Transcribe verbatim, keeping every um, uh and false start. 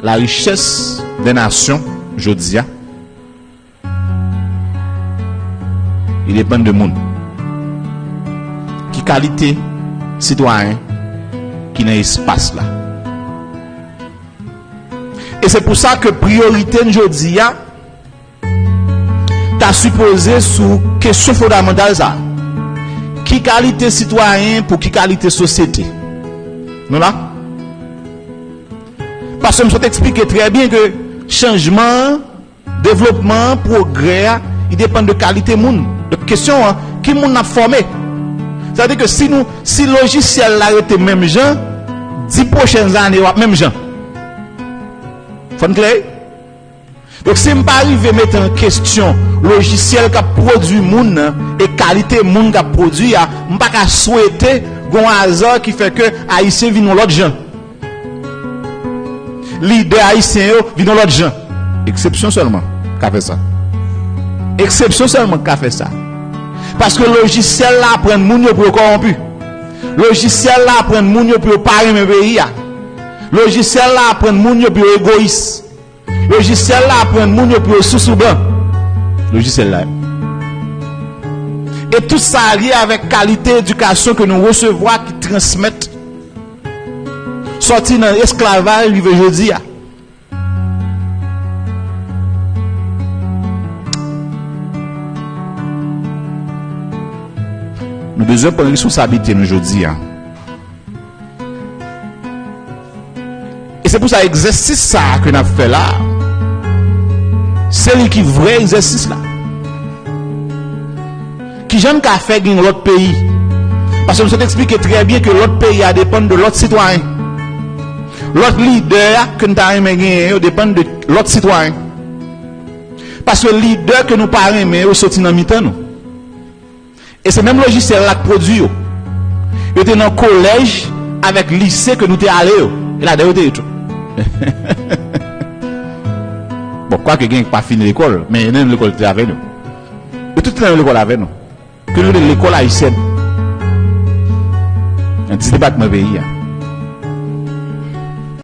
La richès de nasyon jodi a, li depann de moun. Ki kalite sitwayen ki nan espas la? E se pou sa ke priyorite n jodi a ta sipoze sou kesyon fondamantal sa. Ki kalite sitwayen pou ki kalite sosyete? Nou la? Paske m sot eksplike trè byen ke chanjman an, devlopman an, pwogrè a, li depann de kalite moun. Donk, kesyon an, ki moun n ap fòme? Sa vle di ke si nou, si lojisyèl la rete menm jan, dis pwochèn ane yo ap menm jan. Fò n klè? Donk, si m pa rive mete an kesyon lojisyèl k ap pwodui moun nan e kalite moun k ap pwodui a, m pa ka swete gon aza ki fè ke Ayisyen vin yon lòt jan. Lidè ayisyen yo vin yon lòt jan. Eksepsyon sèlman ka fè sa. Eksepsyon sèlman ka fè sa. Paske lojisyèl la aprann moun yo pou yo kòwonpi. Lojisyèl la aprann moun yo pou yo pa renmen peyi a. Lojisyèl la aprann moun yo pou yo egoyis. Lojisyèl la aprann moun yo pou yo sousou blan. Lojisyèl la. E tout sa lye avèk kalite edikasyon ke nou resevwa ki transmèt sòti nan esklavaj rive jodi a. Nou bezwen pran responsablite nou jodi a. E se pou sa egzèsis sa a ke n ap fè la, se li ki vrè egzèsis la. Kijan n ka fè gen lòt peyi? Paske m sot eksplike trè byen ke lòt peyi a depann de lòt sitwayen. Lòt lidè a ke n ta renmen genyen yo depann de lòt sitwayen. Paske lidè ke nou pa renmen yo soti nan mitan nou. E se menm lojisyèl la k pwodui yo. Yo te nan kolèj avèk lise ke nou te ale yo. E ladan yo te ye tou. Bon, kwake gen k pa fini lekòl, men nan menm lekòl ki te avè nou. Yo tout te nan menm lekòl avè nou. Ke nou rele lekòl ayisyèn. Nan dis depatman peyi a.